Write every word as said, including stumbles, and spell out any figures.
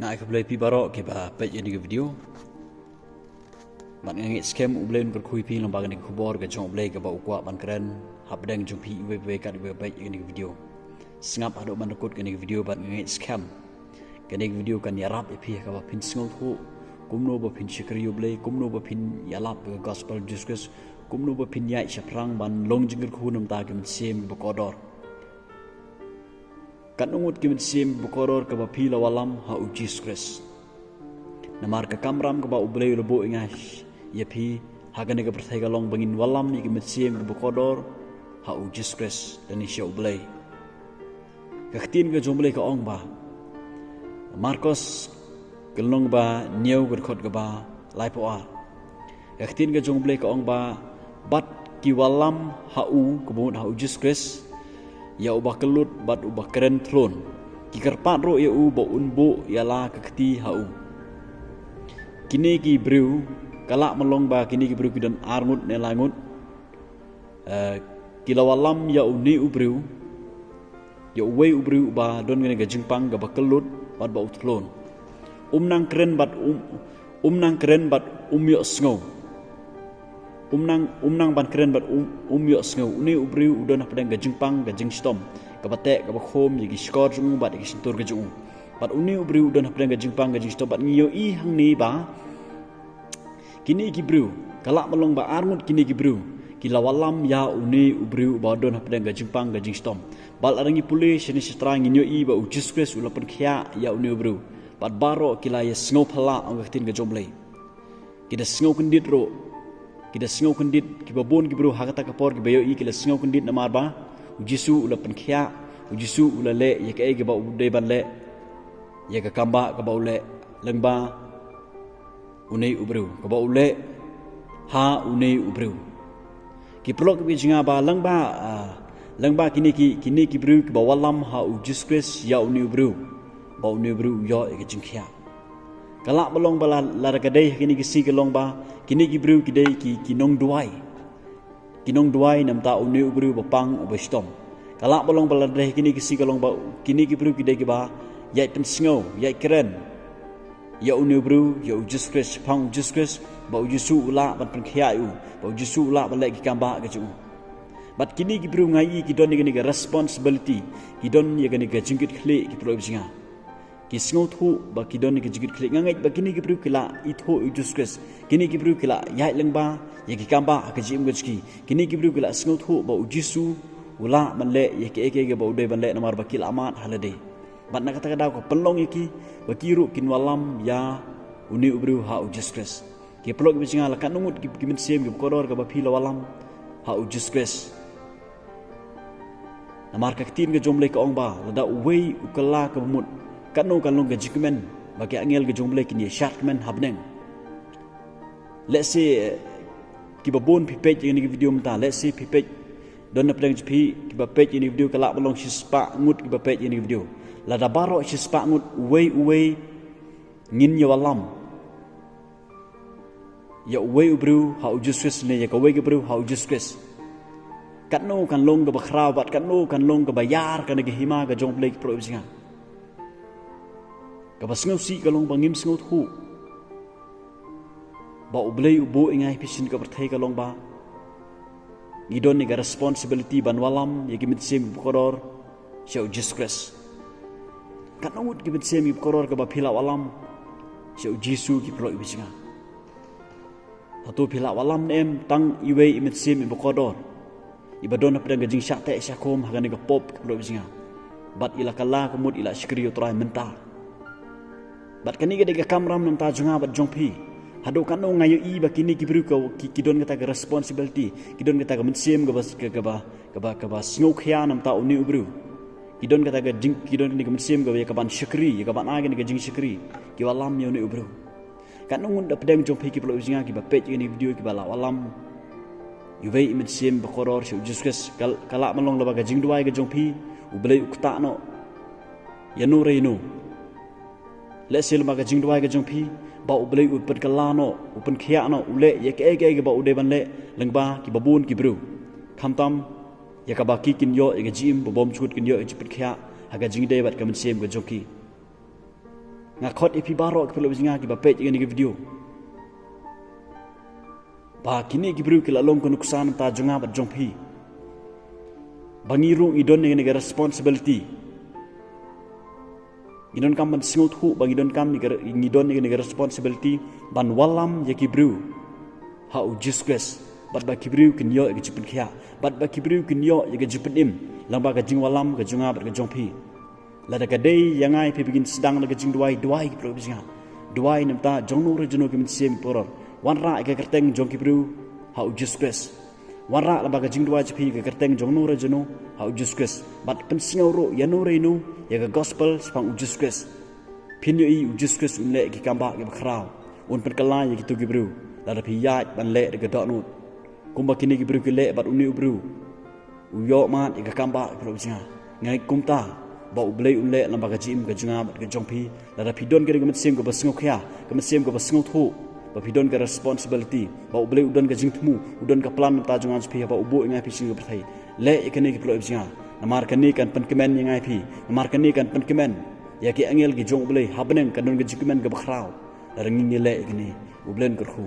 Nga ai khublei phi baroh kiba peit ïa kane ka video. Bad nga ngeit skhem U Blei un kyrkhu ïa phi lyngba kane ka khubor ka jong U Blei kaba u kwah ban kren hapdeng jong phi iwei pa iwei kat iwei ba peit ïa kane ka video. Sngap haduh ban da kut kane ka video bad nga ngeit skhem kane ka video kan ïarap ïa phi ha kaba phin sngewthuh kumno ba phin shakri ïa U Blei, kumno ba phin ïalap ïa ka gospel Jesus Christ, kumno ba phin ïaid shaphrang ban long jingkyrkhu namar ka mynsiem kaba kordor. Katno ngut ka mynsiem kaba kordor kaba phi la wallam ha U Jesus Christ. Namar ka kamram kaba U Blei u la buh ïa nga ïa phi ha kane ka pyrthei ka long ba ngin wallam ïa ka mynsiem kaba kordor ha U Jesus Christ lane sha U Blei. Ka ktien ka jong U Blei ka ong ba, Markos ka lynnong ba hynñiew ka dkhot kaba laiphew ar. Ka ktien ka jong U Blei ka ong ba, bad ki wallam ha u, kaba mut ha U Jesus Christ, ïa uba kyllut bad uba kren thlun, ki kyrpad ruh ïa u ba un buh ïa la ka kti ha u. Kine ki briew, ka lah ban long ba kine ki briew ki don ar ngut ne lai ngut. Eh, ki la wallam ïa une u briew, ïa uwei u briew uba don kane ka jingpang kaba kyllut bad ba u thlun. Um nang kren bad um, um nang kren bad um ïohsngew. Um nang, um nang ban kren bad um, um ïohsngew. Une u briew u don hapdeng ka jingpang ka jingshitom kaba teh kaba khum ïa ki shkor jong u bad ïa ki shyntur ka jong u. Bad une u briew u don hapdeng ka jingpang ka jingshitom bad ngi ïohi hangne ba kine ki briew, ka lah ban long ba ar ngut kine ki briew ki la wallam ïa une u briew uba don hapdeng ka jingpang ka jingshitom. Bad lada ngi pule shane sha Trai ngin ïohi ba U Jesus Christ u la pynkhiah ïa une u briew. Bad baroh ki la ïa sngewphylla ong ka ktien ka jong U Blei. Ki da sngew kyndit ruh. Ki da sngew kyndit, kiba bun ki briew ha kata ka por kiba ïohi ki la sngew kyndit namar ba U Jisu u la pynkhiah, U Jisu u la leh ïa kaei kaba u dei ban leh. Ïa ka kambah kaba u leh lyngba une u briew, kaba u leh ha une u briew. Ki paralok kiba ïeit jong nga ba lyngba, ah, lyngba kine ki, kine ki briew kiba wallam ha U Jesus Christ ïa une u briew, ba une u briew u ïoh ïa ka jingkhiah. Ka lah ban long ba la, lada ka dei ha kine ki sngi ka long ba kine ki briew ki dei ki, ki nongduwai. Ki nongduwai namar une u briew uba pang uba shitom. Ka lah ban long ba lada ha kine ki sngi ka long ba kine ki briew ki dei kiba ïaid pynsngew, ïaid kren ïa une u briew, ïa U Jesus Christ, shaphang U Jesus Christ, ba U Jisu u lah ban pynkhiah ïa u, ba U Jisu u lah ban leh ki kambah ka jong u. Bad kine ki briew nga ïohi ki don ïa kane ka responsibility, ki don ïa kane ka jingkitkhlieh ki paralok kiba ïeit jong nga. Ki sngewthuh ba ki don ïa ka jingkitkhlieh. Nga ngeit ba kine ki briew ki la ithuh ïa U Jesus Christ. Kine ki briew ki la ïaid lyngba ïa ki kambah ha ka jingim ka jong ki. Kine ki briew ki la sngewthuh ba U Jisu u lah ban leh ïa kiei kiei kiba u dei ban leh namar ba ki la mad ha lade. Bad na kata ka daw ka pynlong ïa ki ba ki ruh kin wallam ïa une u briew ha U Jesus Christ. Ki paralok kiba ïeit jong nga, la katno ngut ki, ki mynsiem kiba kordor kaba phi la wallam ha U Jesus Christ. Namar ka ktien ka jong U Blei ka ong ba lada uwei u kylla kaba mut, katno kan long ka jingkmen ba ki angel ka jong U Blei kin ïa shad kmen ha bneng. Lehse, eh, kiba bun phi peit ïa kane ka video mynta, lehse phi peit, don na pdeng jong phi kiba peit ïa kane ka video, ka lah ban long shispah ngut kiba peit ïa kane ka video. Lada baroh shispah ngut uwei uwei ngin ïa wallam ïa uwei u briew ha U Jesus Christ ne ïa kawei ka briew ha U Jesus Christ, katno kan long kaba khraw bad katno kan long kaba ïar kane ka hima ka jong U Blei ki paralok kiba ïeit jong nga. Kaba sngewsih ka long ba ngim sngewthuh ba U Blei u buh ïa nga ïa phi sha kane ka pyrthei ka long ba ngi don ïa ka responsibility ban wallam ïa ki mynsiem kiba kordor sha U Jesus Christ. Katno ngut ki mynsiem kiba kordor kaba phi la wallam sha U Jisu ki paralok kiba ïeit jong nga. Hato phi la wallam ne em tang iwei i mynsiem iba kordor, iba don hapdeng ka jingshah teh shah khum ha kane ka pop ki paralok kiba ïeit jong nga? Bad i la kylla ka mut i la shakri ïa U Trai mynta. Bad kane ka dei ka kamram na bynta jong nga bad jong phi. Haduh katno nga ïohi ba kine ki briew ka, ki, ki don kata ka responsibility, ki don kata ka mynsiem kaba, ka, kaba, kaba, kaba sngewkhia na bynta une u briew. Ki don kata ka jing, ki don kane ka mynsiem kaba ïa kaban shakri, ïa kaban ai kane ka jingshakri. Ki wallam ïa une u briew. Katno ngut na pdeng jong phi ki paralok kiba ïeit jong nga kiba peit ïa kane ka video kiba la wallam ïa uwei i mynsiem ba kordor sha U Jesus Christ? Ka, ka lah ban long lyngba ka jingduwai ka jong phi, U Blei u ktah noh ïano re ïano. Lehse lyngba ka jingduwai ka jong phi ba U Blei u pynkylla noh, u pynkhiah noh, u leh ïa kaei kaei kaba u dei ban leh lyngba kiba bun ki briew. Khamtam ïa kaba ki kin ïoh ïa ka jingim ba bymjukut, kin ïoh ïa ka jingpynkhiah ha ka jingïadei bad ka mynsiem ka jong ki. Nga khot ïa phi baroh ki paralok jong nga kiba peit ïa kane ka video, ba kine ki briew ki la long ka nuksan na ka bynta jong nga bad jong phi. Ba ngi ruh ngi don ïa kane ka responsibility. Ngi donkam ban sngewthuh ba ngi donkam ïa ka, ngi don ïa kane ka responsibility ban wallam ïa ki briew ha u Jisu Khrist, bad ba ki briew kin ïoh ïa ka jingpynkhiah, bad ba ki briew kin ïoh ïa ka jingpynim lyngba ka jingwallam ka jong nga bad ka jong phi. Lada ka dei ïa nga ïa phi ba ngin sdang da ka jingduwai, duwai ki paralok jong nga. Duwai na ka bynta jong no re jong no ki mynsiem ki paror. Wanrah ïa ka kyrteng jong ki briew ha u Jisu Khrist. Wanrah lyngba ka jingduwai jong phi ïa ka kyrteng jong no re jong no ha u Jisu Khrist. Bad pynsngew ruh ïa no re no ïa ka gospel shaphang u Jisu Khrist. Phin ïohi u Jisu Khrist un leh ki kambah kiba khraw. Un pynkylla ïa kito ki briew lada phi ïaid ban leh da ka dohnud kumba kine ki briew ki leh bad une u briew u ïohmad ïa ka kambah, ki paralok jong nga. Nga ngeit kumta ba U Blei un leh lyngba ka jingim ka jong nga bad ka jong phi. Lada phi don kane ka mynsiem kaba sngewkhia, ka mynsiem kaba sngewthuh ba phi don ka responsibility, ba U Blei u don ka jingthmu, u don ka plan na ka bynta jong nga jong phi, ba u buh ïa nga ïa phi sha kane ka pyrthei. Leh ïa kane, ki paralok jong nga. Namar kane kan pynkmen ïa nga ïa phi. Namar kane kan pynkmen ïa ki angel ki jong U Blei ha bneng, kan don ka jingkmen kaba khraw. Lada ngi ngi leh ïa kane, U Blei un kyrkhu.